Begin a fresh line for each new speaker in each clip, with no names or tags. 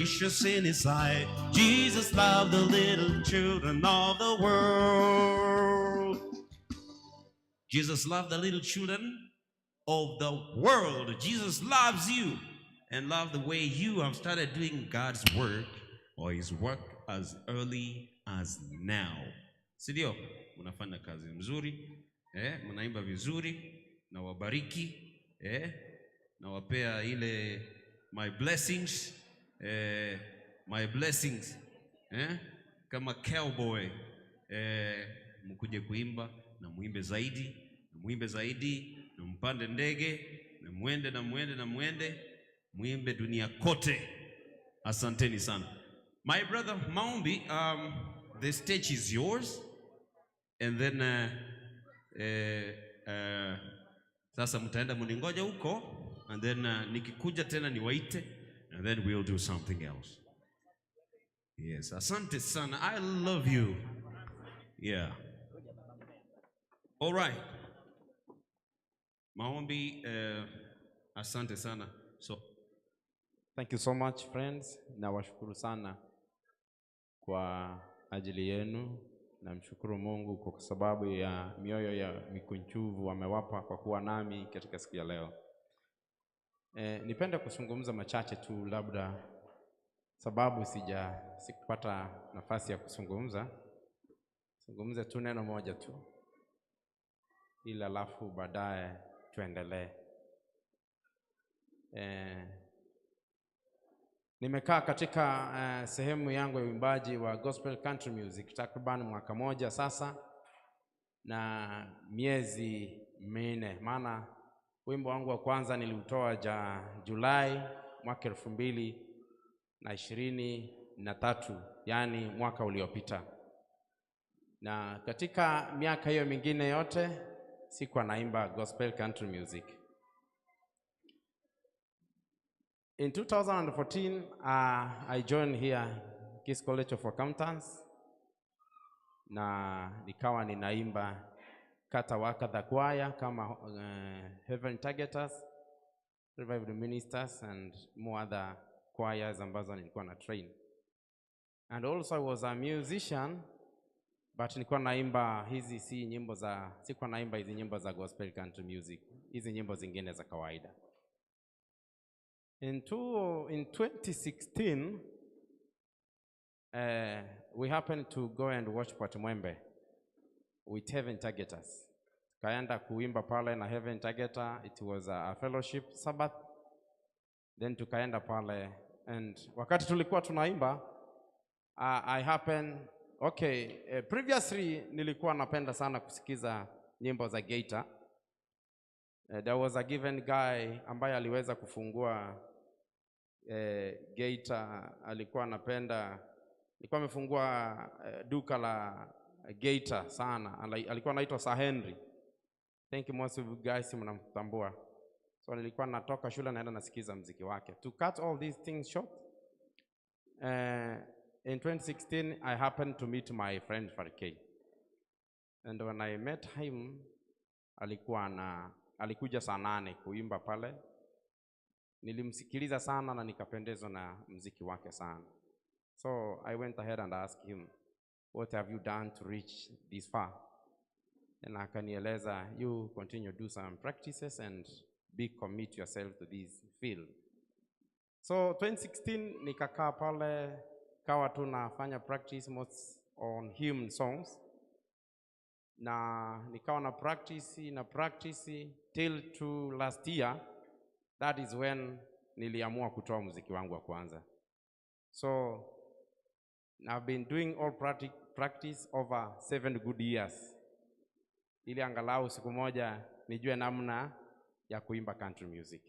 Precious in his sight. Jesus loved the little children of the world. Jesus loved the little children of the world. Jesus loves you and love the way you have started doing God's work or his work as early as now. Si ndio? Mnafanya kazi mzuri, mnaimba vizuri na wabariki, nawapea ile my blessings, my blessings, kama cowboy, mkuje kuimba na muimbe zaidi na muimbe zaidi na mpande ndege na muende na muende na muende muimbe dunia kote. Asanteni sana. My brother Maombi, the stage is yours and then sasa mtaenda mningoja huko and then nikikuja tena niwaite and then we'll do something else. Yes, asante sana. I love you. Yeah. All right. Maombi, asante sana. So
Thank you so much, friends. Nawashukuru sana kwa ajili yenu. Namshukuru Mungu kwa sababu ya mioyo ya mikunjufu amewapa kwa kuwa nami katika siku ya leo. Nipende kuzungumza machache tu, labda sababu sikupata nafasi ya kuzungumza. Zungumze tu neno moja tu, ili alafu baadaye tuendelee. Nimekaa katika sehemu yangu ya uimbaji wa gospel country music takriban mwaka moja sasa na miezi 4, maana wimbo wangu wa kwanza niliutoa Julai mwaka 2023, yaani mwaka uliopita. Na katika miaka hiyo mingine yote sikuwa naimba gospel country music. In 2014, I joined here Kiss College of Accountants na nikawa ninaimba kata wa kadha choir kama Heaven Targeters, Revived Ministers and more other choirs ambazo nilikuwa na train. And also I was a musician, but nilikuwa naimba hizi si nyimbo za, sikuwa naimba hizi nyimbo za gospel country music, hizi nyimbo zingine za kawaida. In 2016, we happened to go and watch Port Mwembe with Heaven Targeters. Tukaenda kuimba pale na Heaven Targeter. It was a fellowship Sabbath. Then tukaenda pale and wakati tulikuwa tunaimba, I happen okay, previously nilikuwa napenda sana kusikiza nyimbo za Geita. There was a given guy ambaye aliweza kufungua Geita, alikuwa anapenda, alikuwa amefungua duka la Geita sana. Alikuwa anaitwa Sir Henry. Thank you, most of you guys mnamtambua. So nilikuwa natoka shule naenda nasikiza mziki wake. To cut all these things short, in 2016 I happened to meet my friend Farikei. And when I met him, alikuja saa 8 kuimba pale. Nilimsikiliza sana na nikapendezwa na mziki wake sana. So I went ahead and asked him, "What have you done to reach this far?" And akanieleza, "You continue do some practices and be commit yourself to this field." So 2016 nikakaa pale, kawa tu nafanya practice most on hymn songs. Na nikawa na practice till to last year. That is when niliamua kutoa muziki wangu wa kwanza. So I've been doing all practice over 7 good years, ili angalau siku moja nijue namna ya kuimba country music.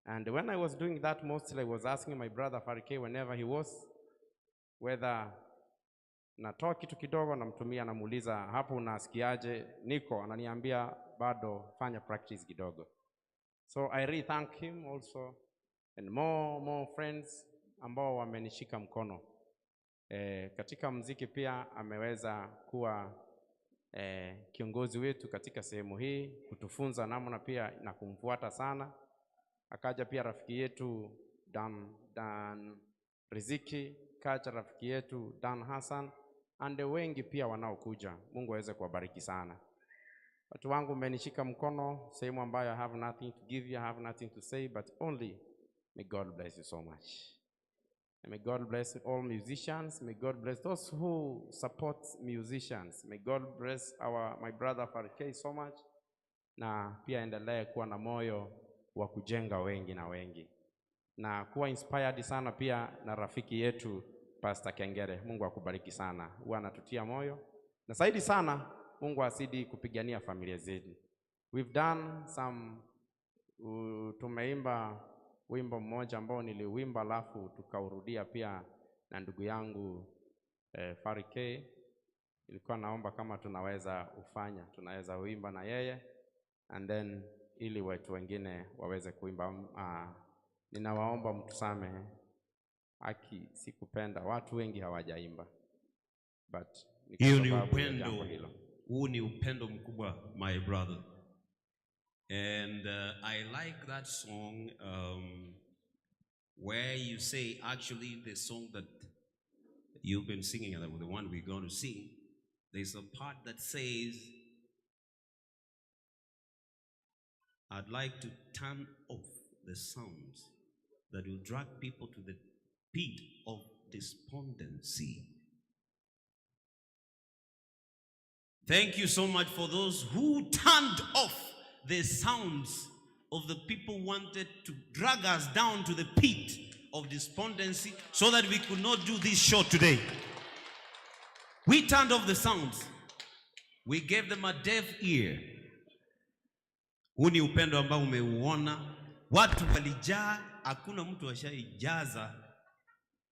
And when I was doing that, mostly I was asking my brother Farike whenever he was, whether natoa kitu kidogo namtumia, namuuliza, "Hapo unasikiaje?" Niko ananiambia, "Bado fanya practice kidogo." So I really thank him also and more friends ambao wamenishika mkono. Katika mziki pia ameweza kuwa kiongozi wetu katika sehemu hii, kutufunza namna pia na kumfuata sana. Akaja pia rafiki yetu Dan Riziki Kacha, rafiki yetu Dan Hassan and wengi pia wanaokuja. Mungu aweze kuwabariki sana. Watu wangu, mmenishika mkono sehemu ambayo I have nothing to give you, I have nothing to say, but only may God bless you so much. And may God bless all musicians. May God bless those who support musicians. May God bless our my brother Farikei so much. Na pia endelee kuwa na moyo wa kujenga wengi na wengi na kuwa inspired sana pia na rafiki yetu Pastor Kengere. Mungu akubariki sana, huwa anatutia moyo na zaidi sana, Mungu azidi kupigania familia zetu. We've done some tumeimba wimbo mmoja ambao niliuimba alafu tukaurudia pia na ndugu yangu Farike. Ilikuwa naomba kama tunaweza ufanya, tunaweza uimba na yeye and then ili watu wengine waweze kuimba. Ninawaomba mtusamehe, haki sikupenda, watu wengi hawajaimba but ni kwa
Hiyo ni
sababu ya
upendo.
jambo hilo.
Huu ni upendo mkubwa, my brother. And I like that song where you say, actually, the song that you've been singing, and the one we're going to sing, there's a part that says, "I'd like to turn off the sounds that will drag people to the pit of despondency." Thank you so much for those who turned off the sounds of the people wanted to drag us down to the pit of despondency so that we could not do this show today. We turned off the sounds. We gave them a deaf ear. Huu ni upendo ambao umeuona. Watu walijaa, hakuna mtu ashaijaza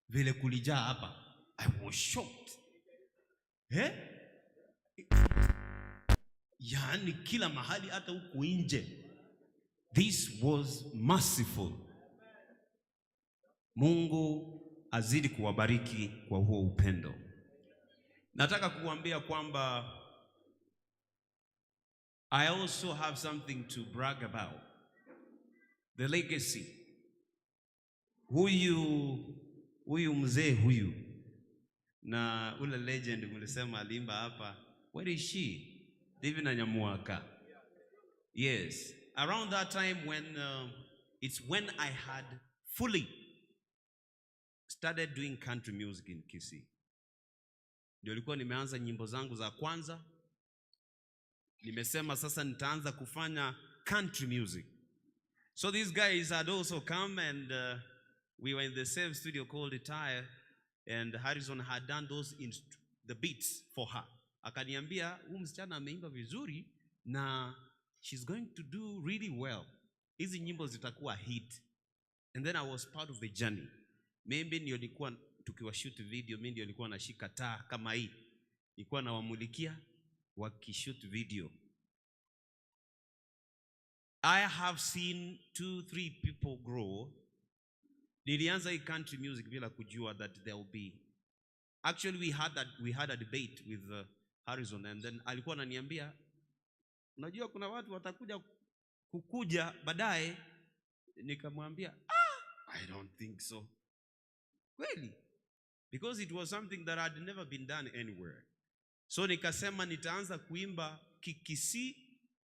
vile kulijaa hapa. I was shocked. Eh? Yaani kila mahali hata huku nje. This was merciful. Mungu azidi kuwabariki kwa huo upendo. Nataka kuambia kwamba I also have something to brag about. The legacy. Huyu mzee huyu na ule legend mlisema aliimba hapa. Where is she? David Nyamuaka. Yes. Around that time when it's when I had fully started doing country music in Kisii. Ndio nilikuwa nimeanza nyimbo zangu za kwanza. Nimesema sasa nitaanza kufanya country music. So these guys had also come and we were in the same studio called Tire, and Harrison had done those the beats for her. Akaniambia huyu msichana ameimba vizuri na she's going to do really well. Hizi nyimbo zitakuwa hit. And then I was part of the journey. Maybe ndio nilikuwa tukiwa shoot video, mimi ndio nilikuwa nashika taa kama hii. Nilikuwa nawamulikia wakishoot video. I have seen two, three people grow. Nilianza hii country music bila kujua that there will be. Actually, we had a debate with Harrison, and then alikuwa ananiambia, "Unajua kuna watu watakuja kukuja baadaye." Nikamwambia, "Ah, I don't think so." Kweli? Because it was something that had never been done anywhere. So nikasema nitaanza kuimba Kikisii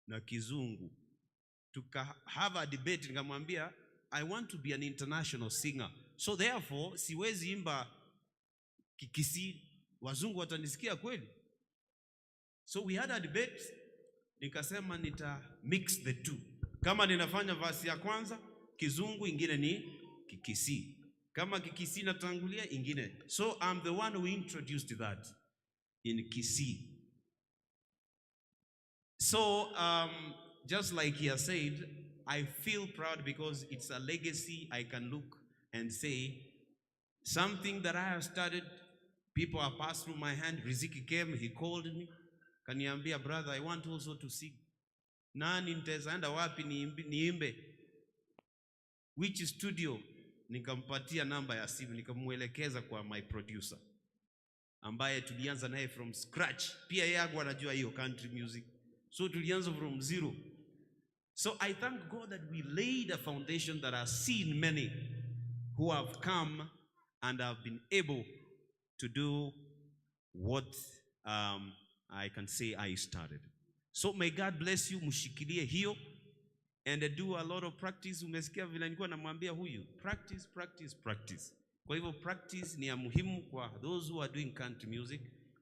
na Kizungu. Tuka have a debate, nikamwambia, "I want to be an international singer. So therefore siwezi imba Kikisii, wazungu watanisikia kweli?" So we had a debate, nikasema nita mix the two. Kama ninafanya verse ya kwanza Kizungu, ingine ni Kikisii. Kama Kikisii natangulia, ingine. So I'm the one who introduced that in Kisii. So just like he has said, I feel proud because it's a legacy I can look and say something that I have started, people have passed through my hand. Riziki came, he called me. Kaniambia, "Brother, I want also to sing. Nani nitaweza enda wapi niimbe? Which studio?" Nikampatia namba ya simu, nikamwelekeza kwa my producer ambaye tulianza naye from scratch. Pia yeye hakuwa anajua hiyo country music. So tulianza from zero. So I thank God that we laid a foundation that has seen many who have come And I've been able to do what I can say I started. So may God bless you, mshikilie hiyo and do a lot of practice. Umesikia vile nilikuwa namwambia huyu, practice, practice, practice. Kwa hivyo practice ni ya muhimu kwa those who are doing country music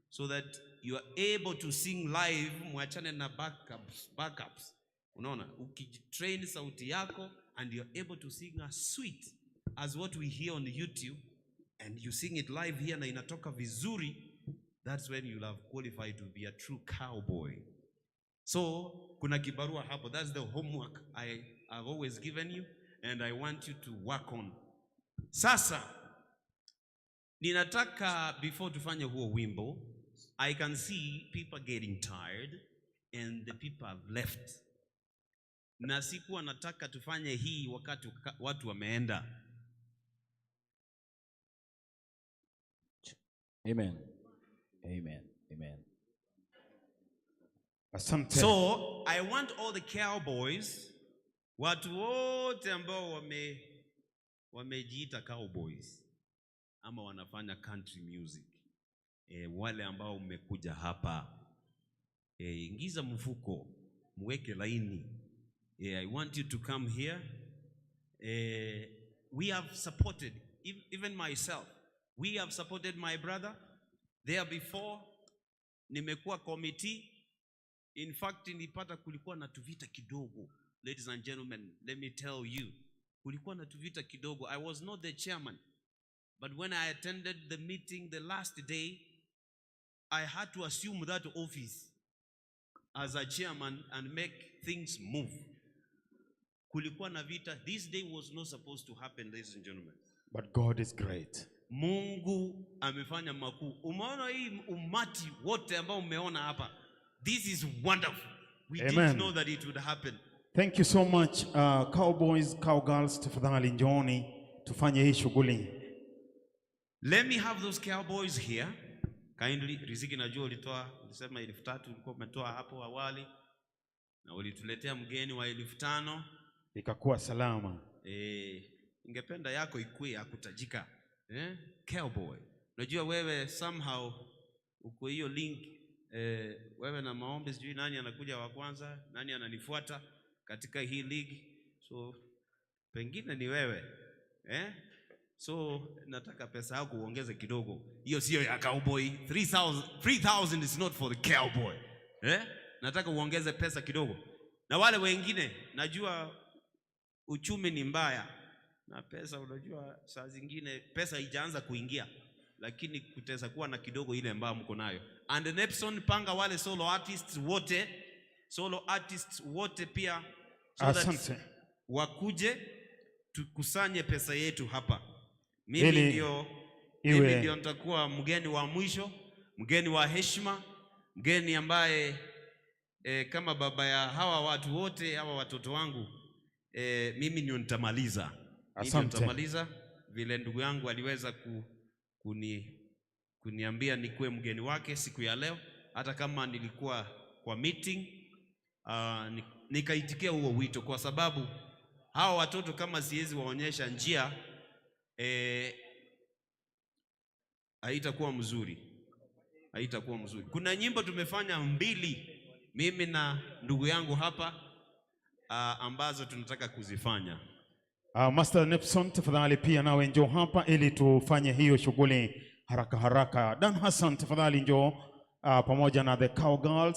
so that you are able to sing live, mwachane na backups, backups. Unaona, ukitrain sauti yako and you are able to sing as sweet as what we hear on YouTube and you sing it live here na inatoka vizuri, that's when you'll have qualified to be a true cowboy. So kuna kibarua hapo. That's the homework I have always given you and I want you to work on. Sasa ninataka before tufanye huo wimbo, I can see people getting tired and the people have left. Na sikuwa nataka tufanye hii wakati watu wameenda.
Amen. Amen. Amen.
Asante.
So I want all the cowboys, watu wote ambao wamejiita cowboys ama wanafanya country music wale ambao mmekuja hapa ingiza mfuko, mweke laini. I want you to come here. We have supported, even myself, we have supported my brother there before. Nimekuwa committee. In fact, nilipata kulikuwa na tuvita kidogo. Ladies and gentlemen, let me tell you, kulikuwa na tuvita kidogo. I was not the chairman, but when I attended the meeting the last day, I had to assume that office as a chairman and make things move. Kulikuwa na vita. This day was not supposed to happen, ladies and gentlemen.
But God is great.
Mungu amefanya makuu. Umeona hii umati wote ambao umeona hapa. This is wonderful. We
Amen.
Didn't know that it would happen.
Thank you so much, cowboys, cowgirls, tafadhali njooni tufanye hii shughuli.
Let me have those cowboys here. Kindly, Riziki, najua ulitoa, ulisema 3,000 ulikuwa umetoa hapo awali na ulituletea mgeni wa 5,000.
Ikakuwa salama.
Ingependa yako ikue ya kutajika. Eh? Cowboy. Unajua wewe somehow uko hiyo link, wewe na maombi, sijui nani anakuja wa kwanza, nani ananifuata katika hii league. So pengine ni wewe. Eh? So nataka pesa yako uongeze kidogo. Hiyo sio ya cowboy. 3000 3000 is not for the cowboy. Eh? Nataka uongeze pesa kidogo. Na wale wengine, najua uchumi ni mbaya na pesa, unajua saa zingine pesa haijaanza kuingia, lakini kutaweza kuwa na kidogo ile ambayo mko nayo. And Nepson, panga wale solo artists wote, solo artists wote pia so that
Asante.
Wakuje tukusanye pesa yetu hapa. Mimi
Ili
ndio mimi ndio nitakuwa mgeni wa mwisho, mgeni wa heshima, mgeni ambaye kama baba ya hawa watu wote, hawa watoto wangu, mimi ndio nitamaliza. Mimi ndio
Asante.
Nitamaliza vile ndugu yangu aliweza kuniambia nikuwe mgeni wake siku ya leo, hata kama nilikuwa kwa meeting, nikaitikia huo wito kwa sababu hawa watoto kama siwezi waonyesha njia, haitakuwa mzuri, haitakuwa mzuri. Kuna nyimbo tumefanya mbili, mimi na ndugu yangu hapa, ambazo tunataka kuzifanya.
Master Nepson, tafadhali pia nawe njoo hapa ili tufanye hiyo shughuli haraka haraka. Dan Hassan, tafadhali njoo pamoja na the Cowgirls.